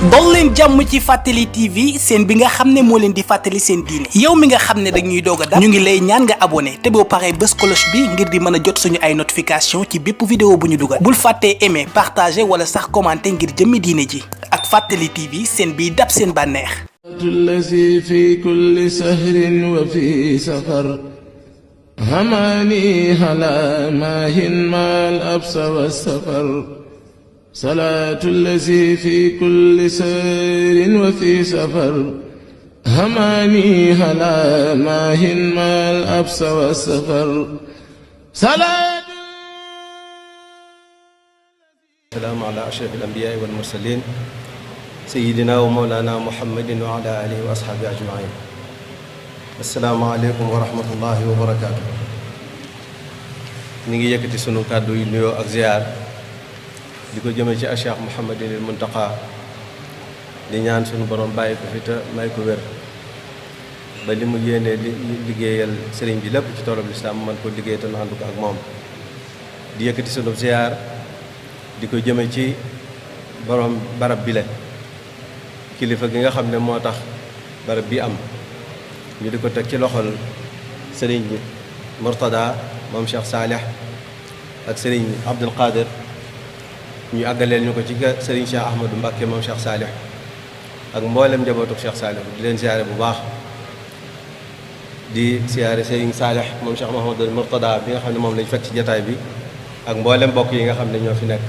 dol leen jàmm ci Fàttali TV seen bi nga xam ne moo leen di fàttali seen diine yow mi nga xam ne dañuy doog a dab ñu ngi lay ñaan nga abonné te boo paree bës cloche bi ngir di mën a jot suñu ay notification ci bépp vidéo bu ñu dugal bul fàttee aimer partager wala sax commenter ngir jëmmi diine ji ak Fàttali TV seen biy dab seen bànneex الذي في كل سهر وفي سفر هماني هلا ماهن ما الأبس والسفر صلاة الذي في كل سهر وفي سفر هماني هلا ماهن ما الأبس والسفر صلاة السلام على أشرف الأنبياء والمرسلين سيدنا ومولانا محمد وعلى آله وأصحابه أجمعين السلام عليكم ورحمة الله وبركاته نيجي يكتي سنو كادو نيو ak ziar diko jëme ci Cheikh Mouhamadul Muntaqa di ñaan suñu borom bàyyi ko fi te may ko wér ba li mu yéene liggéeyal sëriñ bi lépp ci toolub lislaam man ko liggéey te nu ànd ko ak moom di yëkkati sunu ziar di ko jëme ci borom barab bi la kilifa gi nga xam ne moo tax barab bi am ñu di ko teg ci loxol sëriñ Murtada moom Cheikh Saalih ak sëriñ Abdul Qadir ñu àggaleel ñu ko ci sëriñ Cheikh Ahmadou Mbacké moom Cheikh Saalih ak mboolem njabootu Cheikh Saalih di leen siyaare bu baax di siyaare sëriñ Saalih moom Cheikh Mouhamadul Murtada bi nga xam ne moom lañ fekk ci jataay bi ak mboolem mbokk yi nga xam ne ñoo fi nekk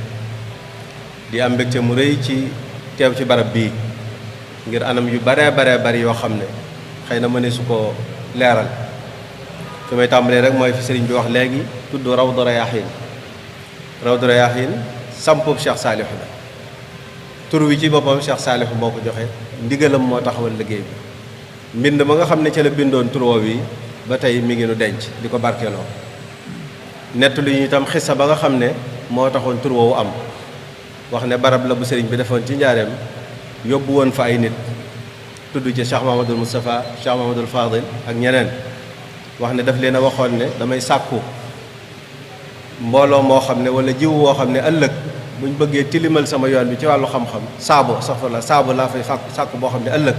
di am mbégte mu rëy ci teew ci barab bii ngir anam yu bare bari yoo xam ne xëy na mëne su ko leeral fi may tàmbalee rek mooy fi sëriñ bi wax léegi tudd Rawdu Rayaahiin Rawdu Rayaahiin sampub Cheikh Saalih la tur wi ci boppam Cheikh Saalih moo ko joxe ndigalam moo taxawal liggéey bi mbind ma nga xam ne ca la bindoon tur woowu yi ba tey mi ngi nu denc di ko barkeeloo nett lu ñu itam xissa ba nga xam ne moo taxoon tur woowu am wax ne barab la bu sëriñ bi defoon ci njaareem yóbbu woon fa ay nit tudd ci Cheikh Mahamadul Moustapha Cheikh Mahamadul Fadil ak ñeneen wax ne daf leen a waxoon ne damay sàkku mbooloo moo xam ne wala jiw woo xam ne ëllëg buñ bëggee tilimal sama yoon bi ci wàllu xam-xam saabu laa fay sàkku boo xam ne ëllëg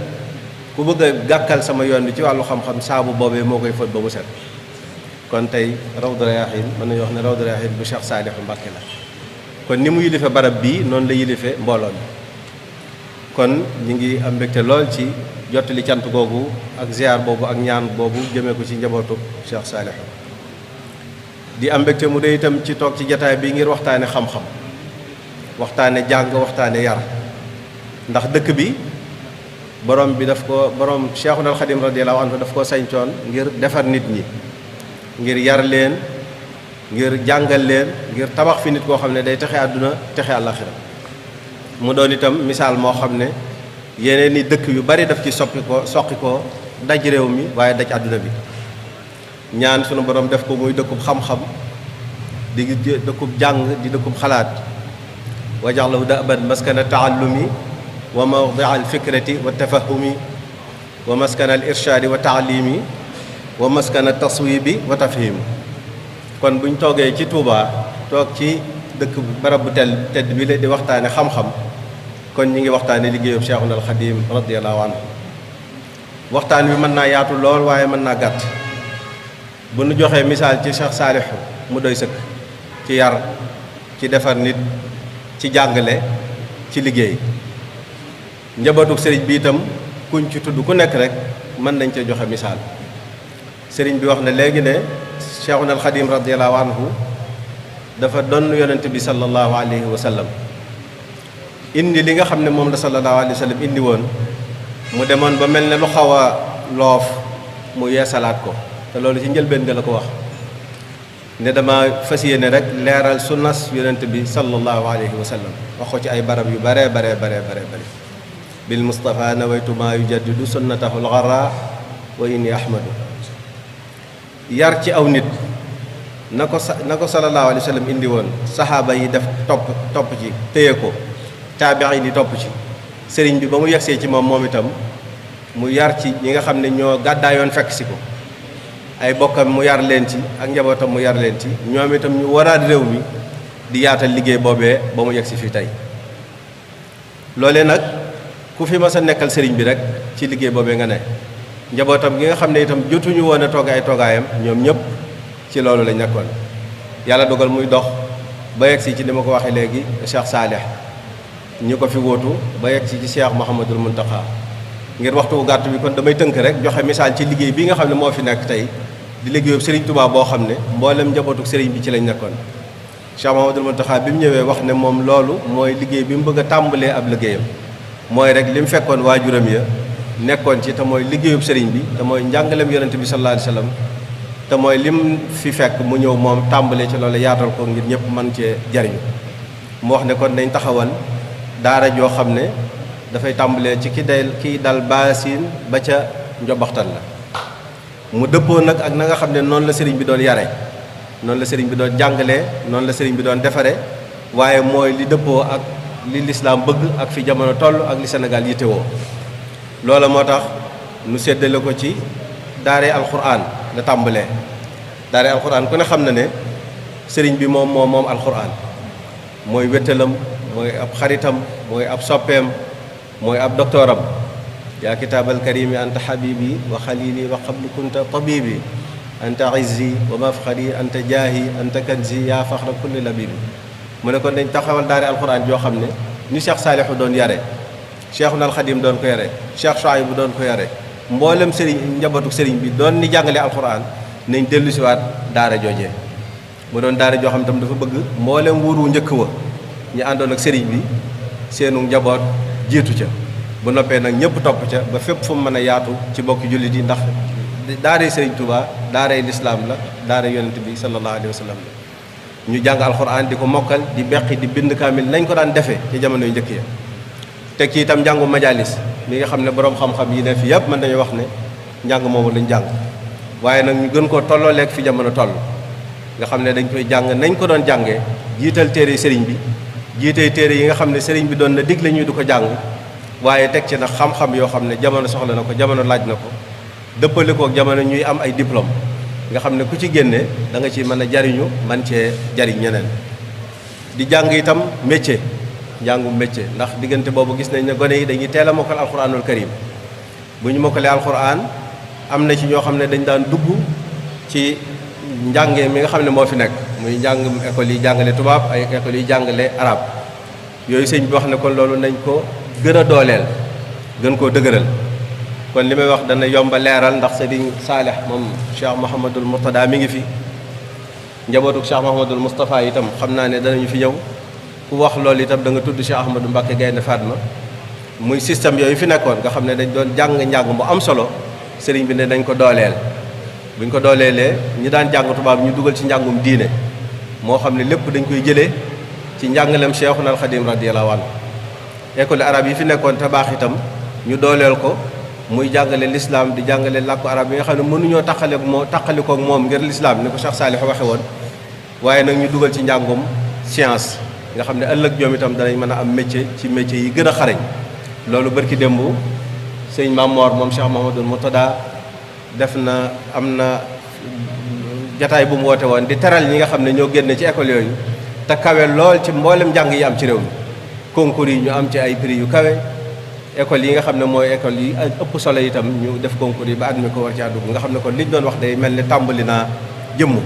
ku bëgg a gàkkal sama yoon bi ci wàllu xam-xam saabu boobee moo koy fóot ba mu set kon tey Rawdu Rayaahiin mën nañu wax ne Rawdu Rayaahiin bu Cheikh Saalih Mbacké la kon ni mu yilife barab bii noonu la yilife mbooloo mi kon ñu ngi am mbégte lool ci jottali cant googu ak ziar boobu ak ñaan boobu jëmee ko ci njabootu Cheikh Saalih di am mbégte mu dee itam ci toog ci jataay bi ngir waxtaane xam-xam waxtaane jàng waxtaane yar ndax dëkk bi borom bi daf ko borom Cheikhul Khadim radiyallahu anhu daf ko sañcoon ngir defar nit ñi ngir yar leen ngir jàngal leen ngir tabax fi nit koo xam ne day texe àdduna texe àllaxira mu doon itam misaal moo xam ne yeneen ni dëkk yu bari daf ci soqi ko daj réew mi waaye daj àdduna bi ñaan sunu borom def ko muy dëkkub xam-xam di dëkkub jàng di dëkkub xalaat wajaxlahu da'ban maskana taallumi wa mawdia al fikrati wa tafahumi wa maskana al irshadi wa taalimi wa maskana taswibi wa tafhim kon buñ toogee ci Touba toog ci dëkk barab bu tedd bi la di waxtaane xam-xam kon ñi ngi waxtaane liggéeyub Cheikhul Khadim radiyallahu anhu waxtaan wi mën naa yaatu lool waaye mën naa gàtt bu nu joxee misaal ci Cheikh Saalih mu doy sëkk ci yar ci defar nit ci jàngale ci liggéey njabootu sëriñ bi itam kuñ ci tudd ku nekk rek mën nañ ca joxe misaal sëriñ bi wax na léegi ne Cheikhul Khadim radiyallahu anhu dafa doon yonent bi sallallahu alayhi wa sallam indi li nga xam ne moom la sallallahu alayhi wa sallam indi woon mu demoon ba mel ne lu xaw a loof mu yeesalaat ko te loolu ci njëlbeen nga la ko wax ne dama fas yéene rek leeral sunnas yonent bi sallallahu alayhi wa sallam wax ko ci ay barab yu bare bil Mustafa nawaytu maa yujaddidu sunnatahu al-gharra wa inni ahmadu yar ci aw nit na ko sallallahu alayhi wa sallam indi woon saxaaba yi def topp ci téye ko taabi'i yi di topp ci sëriñ bi ba mu yegsee ci moom itam mu yar ci ñi nga xam ne ñoo gàddaayoon fekk si ko ay bokkam mu yar leen ci ak njabootam mu yar leen ci ñoom itam ñu waraat réew mi di yaatal liggéey boobee ba mu yegsi fii tey loolee nag ku fi mas a nekkal sëriñ bi rek ci liggéey boobee nga ne. njabootam gi nga xam ne itam jotuñu woon a toog ay toogaayam ñoom ñëpp ci loolu lañ nekkoon. yàlla dogal muy dox ba yegg si ci ni ma ko waxee léegi Cheikh Saalih ñi ko fi wóotu ba yegg si ci Cheikh Mouhamadul Mountakha. ngir waxtu wu gàtt bi kon damay tënk rek joxe misaal ci liggéey bi nga xam ne moo fi nekk tey di liggéeyu Serigne Touba boo xam ne mboolem njabootu Serigne bi ci lañ nekkoon. Cheikh Mouhamadul Mountakha bi mu ñëwee wax ne moom loolu mooy liggéey bi mu bëgg a tàmbalee ab liggéeyam mooy rek li mu fekkoon waajuram ya nekkoon ci te mooy liggéeyub Serigne bi te mooy njàngaleem yonente bi sallallahu alayhi wasallam te mooy lim fi fekk mu ñëw moom tàmbalee ci loolu yaatal ko ngir ñëpp mën cee jariñu. mu wax ne kon dañ taxawal daara joo xam ne dafay tàmbalee ci kiy dal baasin ba ca njobaxtan la mu dëppoo nag ak na nga xam ne noonu la sëriñ bi doon yare noonu la sëriñ bi doon jàngalee noonu la sëriñ bi doon defare waaye mooy li dëppoo ak li lislaam bëgg ak fi jamono toll ak li Sénégal yittewoo. loola moo tax nu séddale ko ci daaree alxuraan la tàmbalee. daaree alxuraan ku ne xam na ne sëriñ bi moom alxuraan mooy wéttalam mooy ab xaritam mooy ab soppeem mooy ab doktooram. yaa kitaabal karimi anta habibi wa xalili wa qablu kunta tabibi anta izzi wa mafxari anta jaahi anta kanzi yaa faxra kulli labibi. mu ne kon dañ taxawal daare alxuraan joo xam ne ni Cheikh Saalihu doon yare Cheikhul Xadim doon ko yare Cheikh Souhaïbou doon ko yare mboolem sëriñ njabootu sëriñ bi doon ni jàngale alxuraan nañ dellu siwaat daara joojee. mu doon daara joo xam tam dafa bëgg mboolem wuuru njëkk wa ñu àndoon ak sëriñ bi seenu njaboot jiitu ca bu noppee nag ñëpp topp ca ba fépp fu mu mën a yaatu ci bokki jullit yi ndax daaray Sëriñ Tuubaa daaray lislaam la daaray yonent bi sallallahu alayhi wa sallam la. ñu jàng alxuraan di ko mokkal di beqi di bind kaamil nañ ko daan defee ci jamono yu njëkk ya. teg ci itam njàngu majalis mi nga xam ne boroom xam-xam yi ne fi yëpp mën nañu wax ne njàng moomu lañ jàng waaye nag ñu gën koo tollooleeg fi jamono toll nga xam ne dañ koy jàng nañ ko doon jàngee jiital téere sëriñ bi jiitee téere yi nga xam ne sëriñ bi doon na digle ñu du ko jàng waaye teg ci nag xam-xam yoo xam ne jamono soxla na ko jamono laaj na ko dëppale ko ak jamono ñuy am ay diplôme nga xam ne ku ci génne da nga ci mën a jariñu man cee jariñ ñeneen. di jàng itam métier njàngum métier ndax diggante boobu gis nañ ne gone yi dañuy teel a mokkal alxuraanul karim bu ñu mokkalee alxuraan am na ci ñoo xam ne dañ daan dugg ci njàngee mi nga xam ne moo fi nekk muy njàngum école yi jàngale tubaab ay école yi jàngale arab yooyu sëñ bi wax ne kon loolu nañ ko gën a dooleel gën koo dëgëral. kon li may wax dana yomba leeral ndax Sëriñ Saalih moom Cheikh Mouhamadul Mourtada mi ngi fi njabootu Cheikh Mouhamadul Moustapha itam xam naa ne danañu fi ñëw ku wax loolu itam da nga tudd Cheikh Ahmadou Mbacké Gaynde Fatma muy système yooyu fi nekkoon nga xam ne dañ doon jàng njàng bu am solo sëriñ bi ne dañ ko dooleel. buñ ko dooleelee ñi daan jàng tubaab ñu dugal ci njàngum diine moo xam ne lépp dañ koy jëlee ci njàngaleem Cheikhul Khadim radiyallahu anhu. école arabe yi fi nekkoon te baax itam ñu dooleel ko muy jàngale lislaam di jàngale làkku arab yi nga xam ne mënuñoo taqalikook moom ngir lislaam ni ko Cheikh Saalih waxe woon waaye nag ñu dugal ci njàngum science nga xam ne ëllëg ñoom itam danañ mën a am métier ci métier yi gën a xarañ. loolu barki démb sëñ Mamor moom Cheikh Mouhamadoul Mourtada am na jataay bu mu woote woon di teral ñi nga xam ne ñoo génne ci école yooyu te kawe lool ci mboolem njàng yi am ci réew mi concours yi ñu am ci ay prix yu kawe. école yi nga xam ne mooy école yi ëpp solo itam ñu def concours yi ba at mi ko war caa dugg nga xam ne kon liñ doon wax day mel ni tàmbali naa jëmm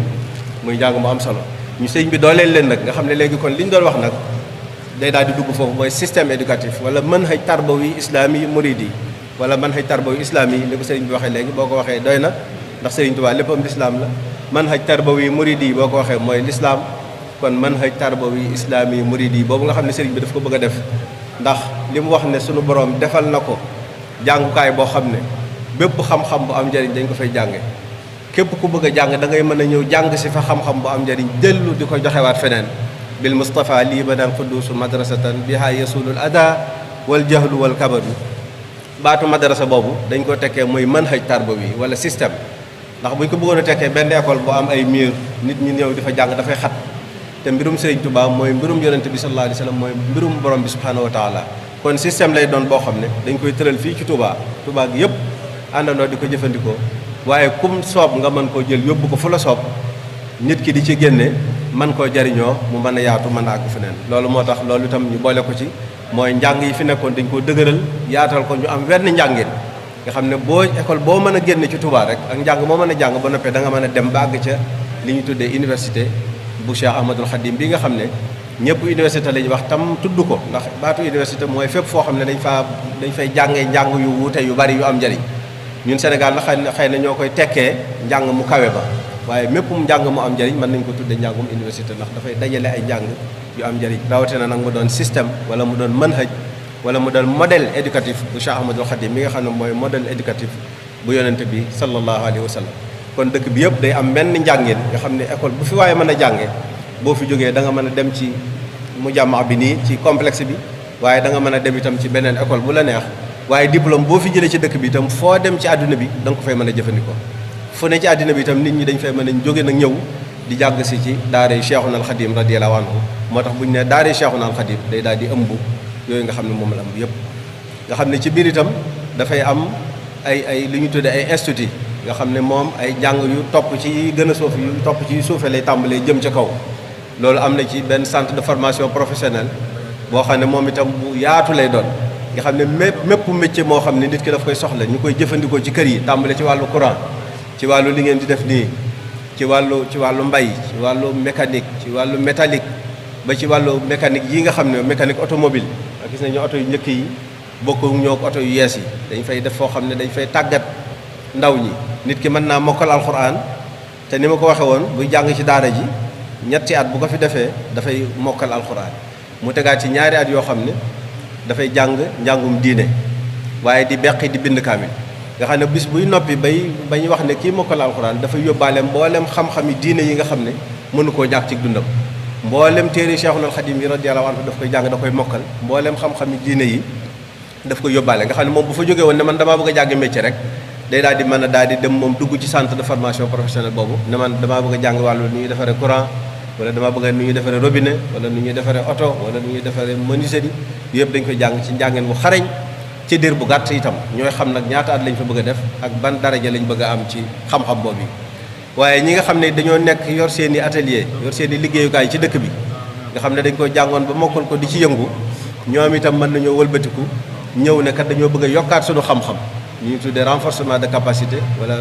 muy njàng mu am solo ñu sëñ bi dooleel leen nag nga xam ne léegi kon liñ doon wax nag day daal di dugg foofu mooy système éducatif wala manhaj tarbawi islami muridi wala manhaj tarbawi islami ni ko sëriñ bi waxee léegi boo ko waxee doy na ndax sëriñ Tuubaa léppam lislaam la. manhaj tarbawi muridi boo ko waxee mooy lislaam kon manhaj tarbawi islami muridi boobu nga xam ne sëriñ bi daf ko bëgg a def ndax li mu wax ne sunu borom defal na ko jàngukaay boo xam ne bépp xam-xam bu am njëriñ dañ ko fay jànge képp ku bëgg a jàng da ngay mën a ñëw jàng si fa xam-xam bu am njëriñ dellu di ko joxewaat feneen bil Mustafa lii badan qudusu madrasatan biha yasulul ada wal jahlu wal kabadu. baatu madrasa boobu dañ ko tekkee mooy manhaj tarbawi wala système ndax buñ ko bëggoon a tekkee benn école bu am ay mur nit ñi ñëw di fa jàng dafay xat te mbirum Sëriñ Tuubaa mooy mbirum yonente bi sallallahu alayhi wa sallam mooy mbirum borom bi subhanahu wa taala kon système lay doon boo xam ne dañ koy tëral fii ci Touba gi yëpp àndandoo di ko jëfandikoo waaye kum soob nga mën koo jël yóbbu ko fu la soob nit ki di ci génne mën koo jariñoo mu mën a yaatu mën a àgg feneen loolu moo tax loolu itam ñu boole ko ci mooy njàng yi fi nekkoon dañ koo dëgëral yaatal ko ñu am wenn njàngin nga xam ne boo école boo mën a génne ci Touba rek ak njàng moo mën a jàng ba noppee da nga mën a dem ba àgg ca li ñu tuddee université bu Cheikh Ahmadul Khadim bi nga xam ne ñëpp université la ñuy wax tam tudd ko ndax baatu université mooy fépp foo xam ne dañ fay jàngee njàng yu wuute yu bari yu am njëriñ ñun Sénégal la xëy na ñoo koy tekkee njàng mu kawe ba waaye mépp mu njàng mu am njëriñ mën nañ ko tuddee njàngum université ndax dafay dajale ay njàng yu am njëriñ rawatina nag mu doon système wala mu doon manhaj wala mu doon modèle éducatif bu Cheikh Ahmadul Khadim mi nga xam ne mooy modèle éducatif bu yonente bi sallallahu alayhi wa sallam kon dëkk bi yëpp day am benn njàngin nga xam ne école bu fi waaye mën a jànge boo fi jógee da nga mën a dem ci mu jàmmaa bi nii ci complexe bi waaye da nga mën a dem itam ci beneen école bu la neex waaye diplôme boo fi jëlee ci dëkk bi itam foo dem ci àdduna bi da nga ko fay mën a jëfandikoo fu ne ci àdduna bi itam nit ñi dañ fay mën a jóge nag ñëw di jàng si ci daare Cheikhuna al Khadim radiyallahu anhu moo tax bu ñu ne daare Cheikhuna al Khadim day daal di ëmb yooyu nga xam ne moom la ëmb yëpp nga xam ne ci biir itam dafay am ay li ñu tuddee ay institut nga xam ne moom ay jàng yu topp ci gën a suuf yu topp ci suufee lay tàmbalee jëm ca kaw loolu am na ci benn centre de formation professionnelle boo xam ne moom itam bu yaatu lay doon nga xam ne mépp métier moo xam ne nit ki daf koy soxla ñu koy jëfandikoo ci kër yi tàmbale ci wàllu courant ci wàllu li ngeen di def nii ci wàllu mbay ci wàllu mécanique ci wàllu métallique ba ci wàllu mécanique yi nga xam ne mécanique automobile ak gis nañu oto yu njëkk yi bokku ñoo oto yu yees yi dañ fay def foo xam ne dañ fay tàggat ndaw ñi nit ki mën naa mokkal alxuraan te ni ma ko waxe woon buy jàng ci daara ji ñetti at bu ko fi defee dafay mokkal alxuraan mu tegaat ci ñaari at yoo xam ne dafay jàng njàngum diine waaye di beqi di bind kaamil nga xam ne bis buy noppi ba ñu wax ne kii mokkal alxuraan dafay yóbbaale mboolem xam-xami diine yi nga xam ne mënu koo ñàkk ci dundam mboolem téere Cheikhul Khadim yi radiyallahu anhu daf koy jàng da koy mokkal mboolem xam-xami diine yi daf koy yóbbaale nga xam ne moom bu fa jógee woon ne man damaa bëgg a jàng métier rek day daal di mën a daal di dem moom dugg ci centre de formation professionnelle boobu ne man damaa bëgg a jàng wàllu nu ñuy defaree courant wala damaa bëgg nu ñuy defaree robinet wala nu ñuy defaree oto wala nu ñuy defaree menuiserie yëpp dañ koy jàng ci njàngeen bu xarañ ci diir bu gàtt itam ñooy xam nag ñaata at lañ fa bëgg a def ak ban daraja lañ bëgg a am ci xam-xam boobu yi waaye ñi nga xam ne dañoo nekk yor seen i atelier yor seen i liggéeyukaay ci dëkk bi nga xam ne dañ ko jàngoon ba mokkal ko di ci yëngu ñoom itam mën nañoo wëlbatiku ñëw ne kat dañoo bëgg a yokkaat suñu xam-xam ñu tuddee renforcement de capacité wala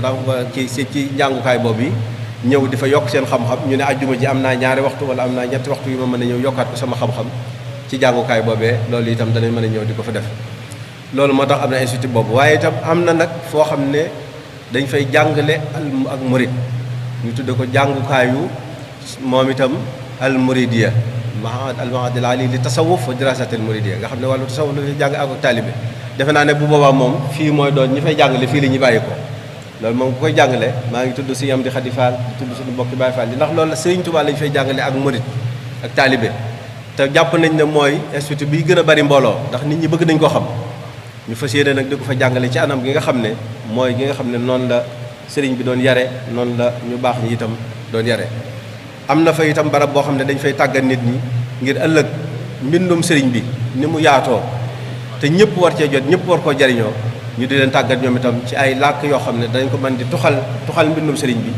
ci njàngukaay boobu yi ñëw di fa yokk seen xam-xam ñu ne ajjuma ji am naa ñaari waxtu wala am naa ñetti waxtu yu ma mën a ñëw yokkaat ko sama xam-xam ci jàngukaay boobee loolu itam danañ mën a ñëw di ko fa def loolu moo tax am na institut boobu waaye itam am na nag foo xam ne dañ fay jàngale ak murid ñu tudde ko jàngukaayu moom itam al muridiya al mahad al ali li tasawuf wa dirasat al muridiya nga xam ne wàllu tasawuf la ñuy jàng ak taalibe defe naa ne bu boobaa moom fii mooy doon ñi fay jàngale fii la ñuy bàyyi ko loolu moom ku koy jàngale maa ngi tudd si am di Xadi Fall di tudd suñu mbokki Baay Fall yi ndax loolu la Sëriñ Tuubaa lañ fay jàngale ak murid ak taalibe te jàpp nañ ne mooy institut bi gën a bari mbooloo ndax nit ñi bëgg nañ ko xam ñu fas yéene nag di ko fa jàngale ci anam gi nga xam ne mooy gi nga xam ne noonu la sëriñ bi doon yare noonu la ñu baax ñi itam doon yare am na fa itam barab boo xam ne dañ fay tàggat nit ñi ngir ëllëg mbindum sëriñ bi ni mu yaatoo te ñëpp war cee jot ñëpp war koo jariñoo ñu di leen tàggat ñoom itam ci ay làkk yoo xam ne dañ ko mën di tuxal mbindum sëriñ bi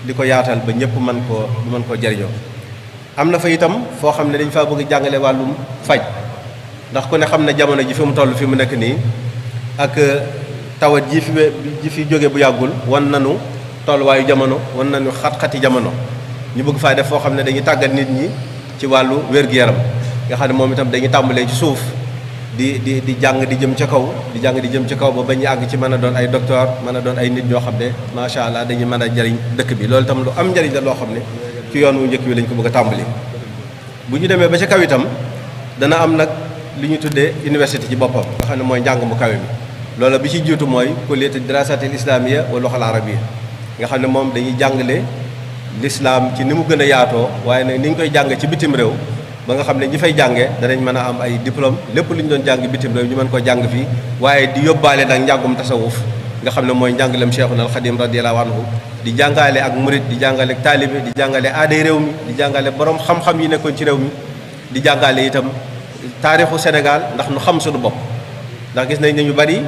di ko yaatal ba ñëpp mën koo jariñoo am na fa itam foo xam ne dañ faa bëgg jàngale wàllum faj ndax ku ne xam ne jamono ji fi mu toll fi mu nekk nii ak tawat ji fi jóge bu yàggul wan nañu tolluwaayu jamono wan nañu xat-xati jamono ñu bëgg faa def foo xam ne dañuy tàggat nit ñi ci wàllu wér-gu-yaram nga xam ne moom itam dañuy tàmbalee ci suuf di jàng di jëm ca kaw di jàng di jëm ca kaw ba ba ñu àgg ci mën a doon ay docteur mën a doon ay nit ñoo xam ne macha allah dañuy mën a jariñ dëkk bi loolu itam lu am njariñ la loo xam ne ci yoon wu njëkk wi lañ ko bëgg a tàmbali bu ñu demee ba ca kaw itam dana am nag li ñu tuddee université ci boppam nga xam ne mooy njàng mu kawe mi loolu bi ci jiitu mooy kulliyatu dirasatil islamiyya wa lughal arabiyya nga xam ne moom dañuy jàngale l'islam ci ni mu gën a yaatoo waaye nag ni ñu koy jàng ci bitim réew ba nga xam ne ñi fay jàngee danañ mën a am ay diplôme lépp lu ñu doon jàng bitim réew ñu mën koo jàng fii waaye di yóbbaale nag njàngum tasawuf nga xam ne mooy njàngalem Cheikhuna al Khadim radiyallahu anhu di jàngale ak murid di jàngale ak taalibe di jàngale aaday réew mi di jàngale borom xam-xam yi nekkoon ci réew mi di jàngale itam taarixu Sénégal ndax nu xam suñu bopp ndax gis nañ ne ñu bari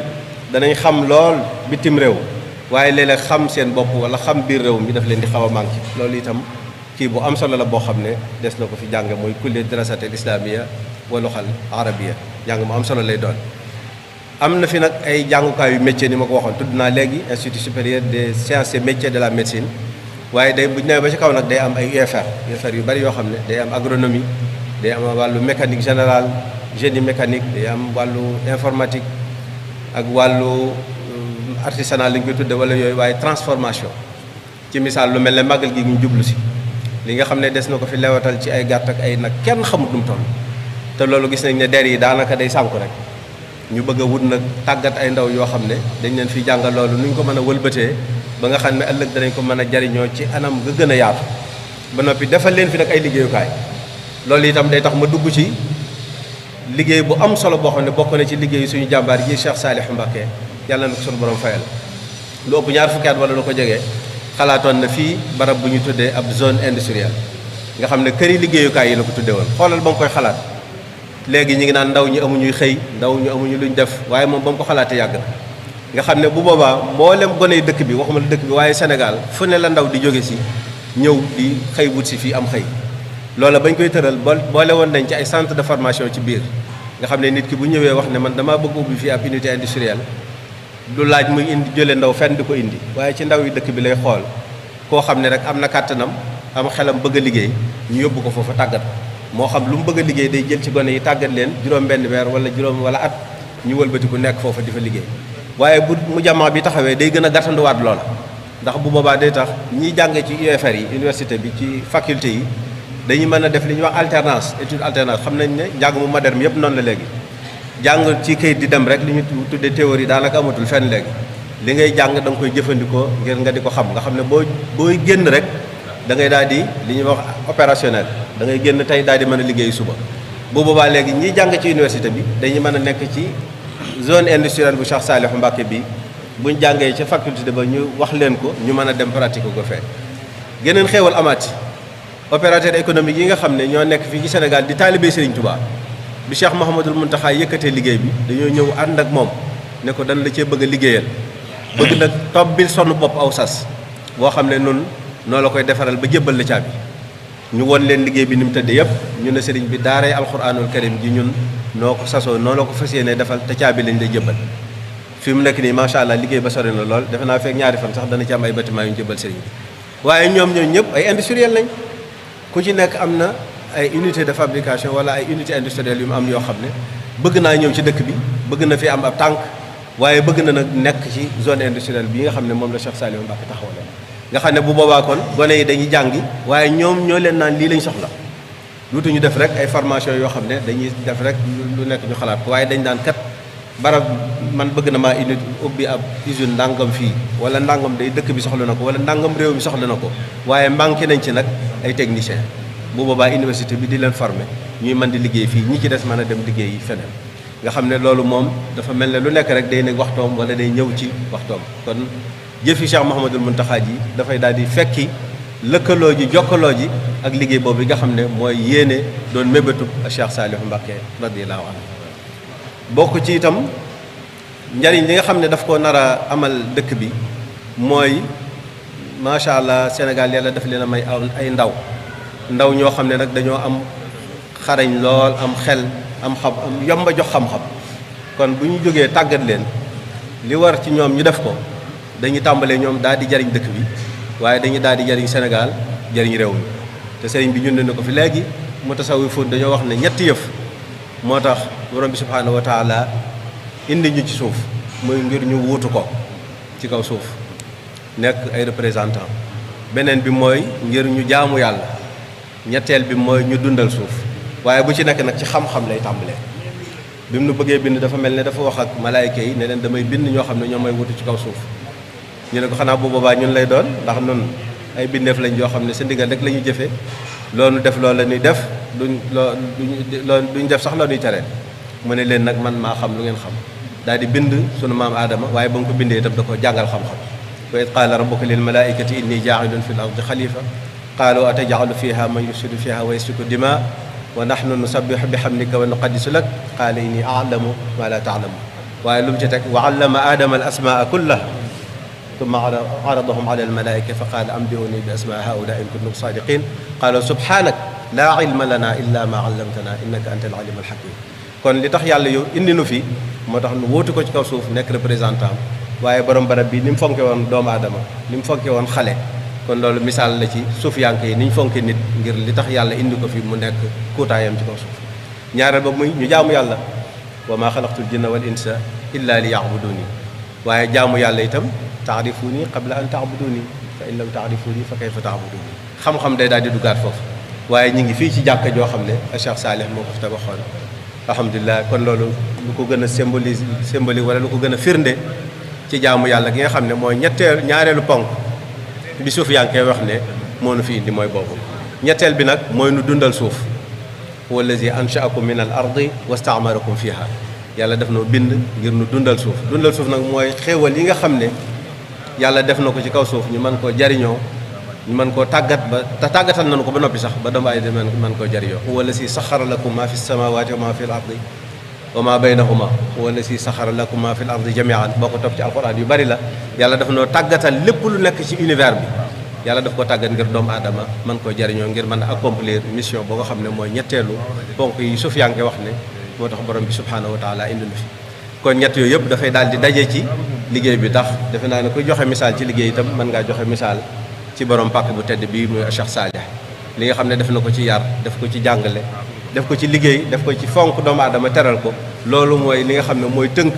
danañ xam lool bitim réew waaye léeg-léeg xam seen bopp wala xam biir réew mi daf leen di xaw a manqué loolu itam kii bu am solo la boo xam ne des na ko fi jàng mooy kulli dirasat al islamia wa luxal arabia jàng mu am solo lay doon. am na fi nag ay jàngukaayu métier ni ma ko waxoon tudd naa léegi institut supérieur des sciences et métiers de la médecine waaye day bu ñu nee ba ci kaw nag day am ay UFR yu bari yoo xam ne day am agronomie day am wàllu mécanique générale génie mécanique day am wàllu informatique ak wàllu artisanal lañ koy tudde wala yooyu waaye transformation ci misaal lu mel ne màggal gi ñu jublu si li nga xam ne des na ko fi lewatal ci ay gàtt ak ay nag kenn xamut nu mu toll te loolu gis nañ ne der yi daanaka day sànku rek ñu bëgg a wut nag tàggat ay ndaw yoo xam ne dañ leen fi jàngal loolu nu ñu ko mën a wëlbatee ba nga xam ne ëllëg danañ ko mën a jariñoo ci anam nga gën a yaatu ba noppi defal leen fi nag ay liggéeyukaay loolu itam day tax ma dugg ci liggéey bu am solo boo xam ne bokk na ci liggéey suñu jàmbaar ji Cheikh Saliou Mbacké yàlla na ko suñu borom fayal lu ëpp ñaar fukki at wala lu ko jegee xalaatoon na fii barab bu ñu tuddee ab zone industrielle nga xam ne këri liggéeyukaay yi la ko tuddee woon xoolal ba nga koy xalaat léegi ñu ngi naan ndaw ñi amuñuy xëy ndaw ñu amuñu luñ def waaye moom ba mu ko xalaatee yàgg na nga xam ne bu boobaa mboolem gone dëkk bi waxuma la dëkk bi waaye Sénégal fu ne la ndaw di jóge si ñëw di xëy wut si fii am xëy loola bañ koy tëral boole woon nañ ci ay centre de formation ci biir nga xam ne nit ki bu ñëwee wax ne man damaa bëgg ubbi fii ab unité industrielle du laaj muy indi jële ndaw fenn di ko indi waaye ci ndaw yi dëkk bi lay xool koo xam ne rek am na kàttanam am xelam bëgg a liggéey ñu yóbbu ko foofa tàggat moo xam lu mu bëgg a liggéey day jël ci gone yi tàggat leen juróom benn weer wala at ñu wëlbatiku nekk foofa di fa liggéey waaye bu mu jamaa bi taxawee day gën a gàttanduwaat loola ndax bu boobaa day tax ñiy jànge ci UFR yi université bi ci faculté yi dañuy mën a def li ñuy wax alternance étude alternance xam nañ ne njàng mu moderne yëpp noonu la léegi jàng ci këyit di dem rek li ñu tuddee théorie daanaka amatul fenn léegi li ngay jàng da nga koy jëfandikoo ngir nga di ko xam nga xam ne booy génn rek da ngay daal di li ñuy wax opérationnel da ngay génn tey daal di mën a liggéey suba bu boobaa léegi ñiy jàng ci université bi dañuy mën a nekk ci zone industrielle bu Cheikh Saliou Mbacké bi buñ jàngee ca faculté ba ñu wax leen ko ñu mën a dem pratique ko fee geneen xéewal amaat opérateur économique yi nga xam ne ñoo nekk fii ci Sénégal di taalibe Serigne Touba bi Cheikh Mouhamadoul Mountakha yëkkatee liggéey bi dañoo ñëw ànd ak moom ne ko dañ la cee bëgg a liggéeyal bëgg nag tobbil sonn bopp aw sas boo xam ne nun noo la koy defaral ba jébbal la caabi ñu won leen liggéey bi ni mu tëddee yëpp ñu ne sëriñ bi daaray alxuraanul karim ji ñun noo ko sasoo noo la ko fas yéene defal te caabi lañ lay jébbal fi mu nekk nii macha allah liggéey ba sori na lool defe naa fekk ñaari fan sax dana ci am ay bâtiment yu ñu jébbal sëriñ bi waaye ñoom ñëpp ay industriel lañ ku ci nekk am na ay unité de fabrication wala ay unité industrielle yu mu am yoo xam ne bëgg naa ñëw ci dëkk bi bëgg na fi am ab tànk waaye bëgg na nag nekk ci zone industrielle bi nga xam ne moom la Cheikh Saliou Mbacké taxawal nga xam ne bu boobaa kon gone yi dañuy jàngi waaye ñoom ñoo leen naan lii lañ soxla luutu ñu def rek ay formation yoo xam ne dañuy def rek lu nekk ñu xalaat waaye dañ daan kat barab man bëgg na maa unité ubbi ab usine ndàngam fii wala ndàngam day dëkk bi soxla na ko wala ndàngam réew mi soxla na ko waaye manqué nañ ci nag ay techniciens bu boobaa université bi di leen former ñuy mën di liggéey fii ñi ci des mën a dem liggéey yi feneen nga xam ne loolu moom dafa mel ne lu nekk rek day nekk waxtoom wala day ñëw ci waxtoom kon jëfi Cheikh Mouhamadoul Mountakha ji dafay daal di fekki lëkkaloo ji jokkaloo ji ak liggéey boobu nga xam ne mooy yéene doon mébétu Cheikh Saliou Mbacké radiyallahu anhu bokk ci itam njariñ li nga xam ne daf ko nar a amal dëkk bi mooy macha allah Sénégal yàlla daf leen a may ay ndaw ñoo xam ne nag dañoo am xarañ lool am xel am yomba jox xam-xam kon bu ñu jógee tàggat leen li war ci ñoom ñu def ko dañuy tàmbalee ñoom daal di jariñ dëkk bi waaye dañuy daal di jariñ Sénégal jariñ réew mi te sëriñ bi ñun ne ko fi léegi mu tasawufoon dañoo wax ne ñetti yëf moo tax borom bi subhaanahu wa taala indi ñu ci suuf muy ngir ñu wuutu ko ci kaw suuf nekk ay représentant beneen bi mooy ngir ñu jaamu yàlla ñetteel bi mooy ñu dundal suuf waaye bu ci nekk nag ci xam-xam lay tàmbalee bi mu nu bëggee bind dafa mel ne dafa wax ak malaayka yi ne leen damay bind ñoo xam ne ñoo may wutu ci kaw suuf ñu ne ko xanaa bu boobaa ñun lay doon ndax nun ay bindeef lañ yoo xam ne sa ndigal rek la ñuy jëfee loolu def loolu la ñuy def duñ def sax la ñuy tere mu ne leen nag man maa xam lu ngeen xam daal di bind sunu maam aadama waaye ba mu ko bindee itam da ko jàngal xam-xam wa id qaala rabbuka lil malaikati inni jaa'ilun fil ardi xalifa qaalu ataj'alu fiha man yufsidu fiha wa yasfiku dima wa nahnu nusabbihu bihamdika wa nuqaddisu lak qaala inni a'lamu ma la ta'lamu waaye lu mu ci teg wa allama aadama al asmaa kullaha ثم عرضهم على الملائكة فقال أنبئوني بأسماء هؤلاء إن كنتم صادقين قالوا سبحانك لا علم لنا إلا ما علمتنا إنك أنت العليم الحكيم. kon li tax yàlla yow indi nu fi moo tax nu wóotu ko ci kaw suuf nekk représentant waaye borom barab bi ni mu fonke woon doomu aadama ni mu fonke woon xale kon loolu misaal la ci suufiyanke yi ni ñu fonke nit ngir li tax yàlla indi ko fi mu nekk kuutaayam ci kaw suuf. ñaareel ba muy ñu jaamu yàlla wa maa xalaqtul jinna wal insa illa li yaabuduni waaye jaamu yàlla itam taarifuni qabla an taabuduni fa in lam taarifuni fa kayfa taabuduni xam-xam day daal di duggaat foofu waaye ñu ngi fii ci jàkka joo xam ne Cheikh Salih moo ko fi tabaxoon alhamdulilah. kon loolu lu ko gën a symbolique wala lu ko gën a firnde ci jaamu yàlla gi nga xam ne mooy ñaareelu ponk bi suuf yaa ngi koy wax ne moo nu fi indi mooy boobu. ñetteel bi nag mooy nu dundal suuf huwa allazi anshaakum min al ardi wastaamarakum fiha yàlla def na bind ngir nu dundal suuf. dundal suuf nag mooy xéewal yi nga xam ne yàlla def na ko ci kaw suuf ñu mën koo jariñoo ñu mën koo tàggat ba te tàggatal nañu ko ba noppi sax ba doomu aadama mën koo jariñoo. huwa allazi saxara lakum ma fi samawati wa ma fi l ardi wa ma baynahuma huwa allazi saxara lakum ma fi l ardi jamian boo ko topp ci alquran yu bari la yàlla daf noo tàggatal lépp lu nekk ci univers bi yàlla daf ko tàggat ngir doomu aadama mën koo jariñoo ngir mën a accomplir mission boo nga xam ne mooy ñetteelu ponk yi suuf yaa ngi wax ne moo tax borom bi subhanahu wa taala indi na fi. kon ñett yooyu yëpp dafay daal di daje ci liggéey bi tax defe naa ne kuy joxe misaal ci liggéey itam mën ngaa joxe misaal ci borom pàkk bu tedd bii muy Cheikh Salih li nga xam ne def na ko ci yar def ko ci jàngale def ko ci liggéey def ko ci fonk doomu aadama teral ko loolu mooy li nga xam ne mooy tënk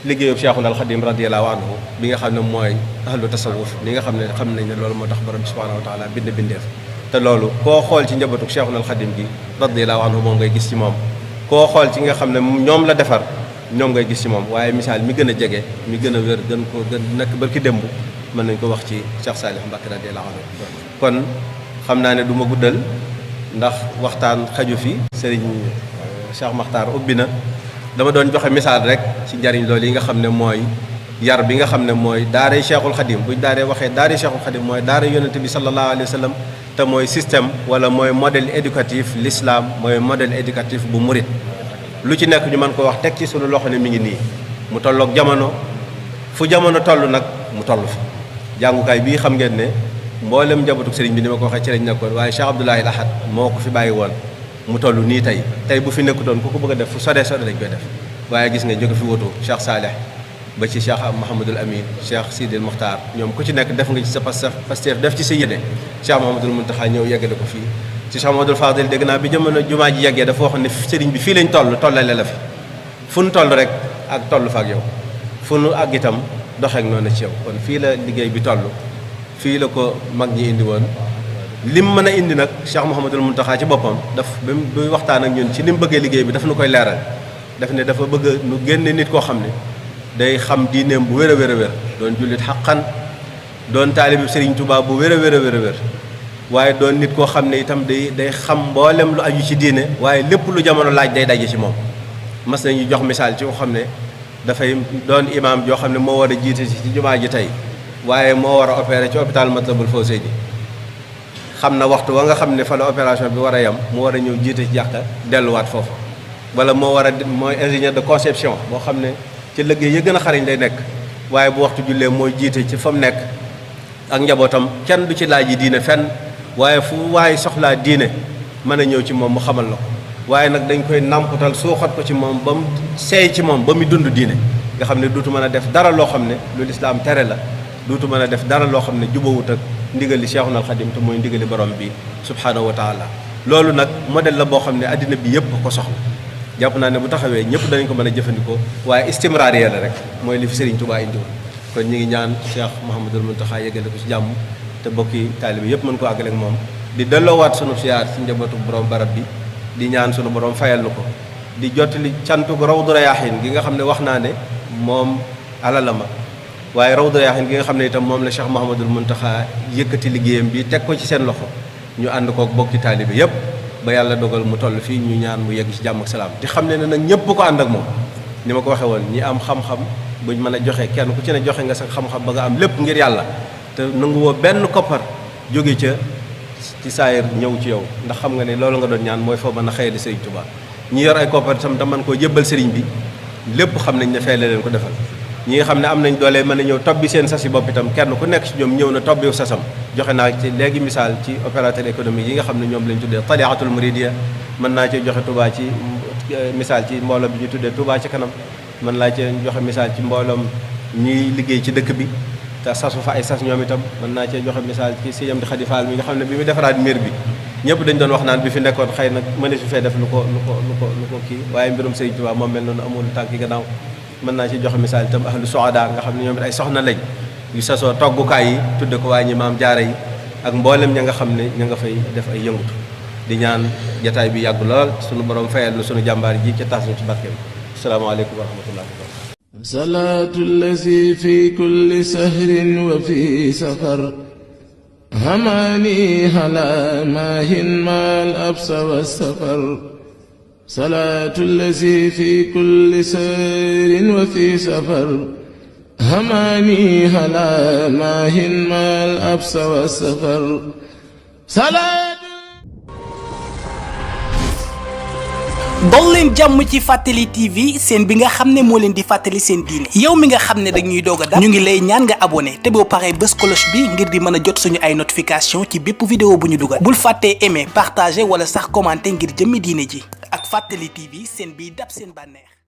liggéeyu Cheikhul Khadim radiyallahu anhu bi nga xam ne mooy ahlu tasawuf li nga xam nañ ne loolu moo tax borom bi subhanahu wa taala bindeef te loolu koo xool ci njabootu Cheikhul Khadim gi radiyallahu anhu moom ngay gis ci moom koo xool ci nga xam ne ñoom la defar ñoom ngay gis ci moom waaye misaal mi gën a jege mi gën a wér gën ko gën nekk barki démb mën nañ ko wax ci Cheikh Salih Mbacké radiyallahu anhu. kon xam naa ne du ma guddal ndax waxtaan xaju fi Serigne Cheikh Makhtar ubbi na dama doon joxe misaal rek ci njariñ loolu yi nga xam ne mooy yar bi nga xam ne mooy daaray Cheikhul Khadim buñ daaree waxee daaray Cheikhul Khadim mooy daara yonente bi sallallahu alayhi wa sallam te mooy système wala mooy modèle éducatif l'islam mooy modèle éducatif bu murit lu ci nekk ñu mën ko wax teg ci sunu loxo ne mi ngi nii mu tolloog jamono fu jamono toll nag mu toll fa jàngukaay bii xam ngeen ne mboolem njabootu sëriñ bi ni ma ko waxee ci lañ nekkoon waaye Cheikh Abdoulaye Lahad moo ko fi bàyyi woon mu toll nii tey bu fi nekkutoon ku ko bëgg a def fu sodee lañ koy def waaye gis nga jóge fi wutu Cheikh Salih ba ci Cheikh Mouhamadul Amin Cheikh Sidil Mokhtar ñoom ku ci nekk def nga ci sa Pastef def ci sa yéene Cheikh Mouhamadul Mountakha ñëw yeggale ko fii ci Cheikh Mouhamadul Fadil dégg naa bi jamono jumaa ji yeggee dafa waxoon ne sëriñ bi fii lañ tollale la fi fu nu toll rek ak toll fa ak yow fu nu ak itam doxeek noonu ci yow kon fii la liggéey bi toll fii la ko mag ñi indi woon lim mën a indi nag Cheikh Mouhamadul Mountakha ci boppam daf ba muy waxtaan ak ñun ci lim bëggee liggéey bi daf nu koy leeral daf ne dafa bëgg nu génne nit koo xam ne day xam diineem bu wér a wér a wér doon jullit xaqan doon taalibi Serigne Touba bu wér a wér a wér a wér waaye doon nit koo xam ne itam day xam mboolem lu aju ci diine waaye lépp lu jamono laaj day daje ci moom mas nañu jox misaal ci ko xam ne dafay doon imaam joo xam ne moo war a jiite ci jumaa ji tey waaye moo war a opérer ci hôpital Matlaboul Fawzeyni xam na waxtu wa nga xam ne fa la opération bi war a yem mu war a ñëw jiite ci jàkka delluwaat foofu wala mooy ingénieur de conception boo xam ne ci liggéey ya gën a xarañ lay nekk waaye bu waxtu jullee mooy jiite ci fa mu nekk ak njabootam kenn du ci laaj yi diine fenn waaye fu waaye soxlaa diine mën a ñëw ci moom mu xamal la ko waaye nag dañ koy nàmputal suuxat ko ci moom ba mu seey ci moom ba mu dund diine nga xam ne duutu mën a def dara loo xam ne lu lislaam tere la duutu mën a def dara loo xam ne jubawut ak ndigali Cheikhul Khadim te mooy ndigali borom bi subhanahu wa taala loolu nag modèle la boo xam ne addina bi yëpp ko soxla jàpp naa ne bu taxawee ñëpp danañ ko mën a jëfandikoo waaye istimraariya la rek mooy li fi Serigne Touba indi woon kon ñu ngi ñaan Cheikh Mouhamadul Mountakha yeggale ko ci jàmm te bokki taalibe yëpp mën ko àggale ak moom di delloowaat sunu siyaar ci njabootu borom barab bi di ñaan sunu borom fayal na ko di jottali cantu Rawdu Rayaahin gi nga xam ne wax naa ne moom alalama waaye Rawdu Rayaahin gi nga xam ne itam moom la Cheikh Mouhamadul Mountakha yëkkati liggéeyam bi teg ko ci seen loxo ñu ànd kook bokki taalibe yëpp ba yàlla dogal mu toll fii ñu ñaan mu yegg ci jàmm ak salaam te xam ne nag ñëpp ko ànd ak moom ni ma ko waxee woon ñi am xam-xam buñ mën a joxe kenn ku ci ne joxe nga sa xam-xam ba nga am lépp ngir yàlla te nangu woo benn koppar jóge ca ci saayir ñëw ci yow ndax xam nga ne loolu nga doon ñaan mooy foo mën a xëyali Serigne Touba ñi yor ay koppar itam te mën koo jébbal Serigne bi lépp xam nañ ne fee la leen ko defal ñi nga xam ne am nañ doole mën a ñëw tobbi seen sasi bopp itam kenn ku nekk ci ñoom ñëw na tobbi sasam joxe naa ci léegi misaal ci opérateur économique yi nga xam ne ñoom lañ tuddee tariqatul muridiyya mën naa ci joxe Touba ci misaal ci mbooloo bi ñu tuddee Touba ci kanam mën naa ci joxe misaal ci mbooloom ñiy liggéey ci dëkk bi te sasu fa ay sas ñoom itam mën naa cee joxe misaal ci Sëñ Amdi Xadi Fall mi nga xam ne bi mu defaraat miir bi ñëpp dañ doon wax naan bi fi nekkoon xëy nag mëne su fee def lu ko kii waaye mbirum Sëñ Tuubaa moom mel noonu amul tànki gannaaw mën naa ci joxe misaal itam ahlu suada nga xam ne ñoom it ay soxna lañ yu sasoo toggukaay yi tudde ko waa ñi maam jaara yi ak mboolem ña nga xam ne ña nga fay def ay yëngutu di ñaan jataay bi yàgg lool sunu borom fayal nu sunu jàmbaar ji ci taas ñu ci barkeem asalaamaaleykum wa rahmatullahi wa barakatuh salaatu allazi fi kulli sahrin wa fi safar hamaani hala maahin maal absa wa safar salaatu allazi fi kulli sahrin wa fi safar hamaani hala maahin maal absa wa safar dol leen jàmm ci Fàttali TV seen bi nga xam ne moo leen di fàttali seen diine yow mi nga xam ne dañuy doog a dab ñu ngi lay ñaan nga abonné te boo paree bës cloche bi ngir di mën a jot suñu ay notification ci bépp vidéo bu ñu dugal bul fàttee aimer partager wala sax commenter ngir jëmmi diine ji ak Fàttali TV seen biy dab seen bànneex